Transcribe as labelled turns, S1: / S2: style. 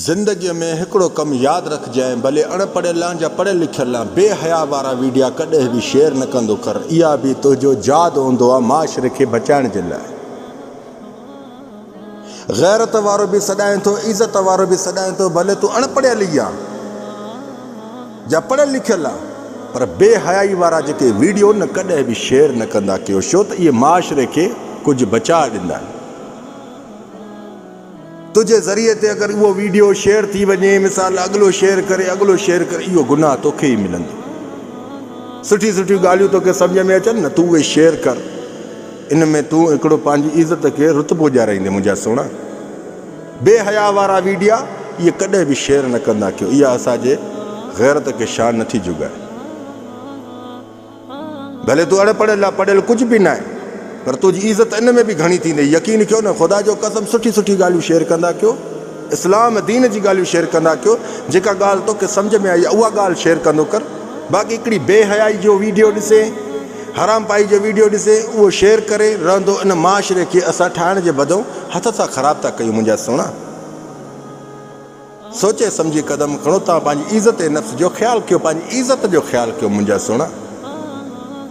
S1: زندگيء ۾ هڪڙو ڪم ياد رکجانء، ڀلي اڻ پڙهيل آن جا پڙهيل لکيل آن، بي حياء وارا ويڊيا ڪڏهن به شيئر نه ڪندو ڪر، اها به تنهنجو جهاد هوندو آ معاشري کي بچائڻ جي لاء. غيرت وارو به سڏائين ٿو، عزت وارو به سڏائين ٿو، ڀلي تون اڻ پڙهيل ئي آن جا پڙهيل لکيل آن، پر بي حيائي وارا جيڪي ويڊيو نه ڪڏهن به شيئر نه ڪندا ڪيو، ڇو ته اهي معاشري کي ڪجهه بچاء ڏيندا آهن. تنهنجي ذريعي تي اگر اهو ويڊيو شيئر ٿي وڃي مثال اڳلو شيئر ڪري اڳلو شيئر ڪري اهو گناهه توکي ئي ملندو. سٺي سٺيون ڳالهيون توکي سمجهه ۾ اچن نه تون اهي شيئر ڪر ان ۾ تون هڪڙو پنهنجي عزت کي رتبو ڏيارائيندين منهنجا سهڻا. بي حياء وارا ويڊيا اهي ڪڏهن به شيئر نه ڪندا ڪيو اها اسان جي غيرت کي شان نٿي جڳائي. ڀلي تون اڻ پڙهيل آ پڙهيل ڪجهه به ناهي پر تنهنجي عزت ان ۾ به گهڻي ٿيندي يقين ڪيو نه خدا جو قسم سٺي سٺي ڳالهيون شيئر ڪندا ڪيو اسلام دين جي ڳالهيون شيئر ڪندا ڪيو جيڪا ڳالهه توکي سمجهه ۾ آئي اها ڳالهه شيئر ڪندو ڪر باقي هڪڙي بي حيائي جو ويڊيو ڏسين حرام پائي جو ويڊيو ڏسين اهو شيئر ڪري رهندو ان معاشري کي اسان ٺاهڻ جي بدئون هٿ سان خراب ٿا ڪيون منهنجا سهڻا. سوچي سمجهي قدم کڻو توهان پنهنجي عزت نفس جو خيال ڪيو پنهنجي عزت جو خيال ڪيو منهنجا سهڻا.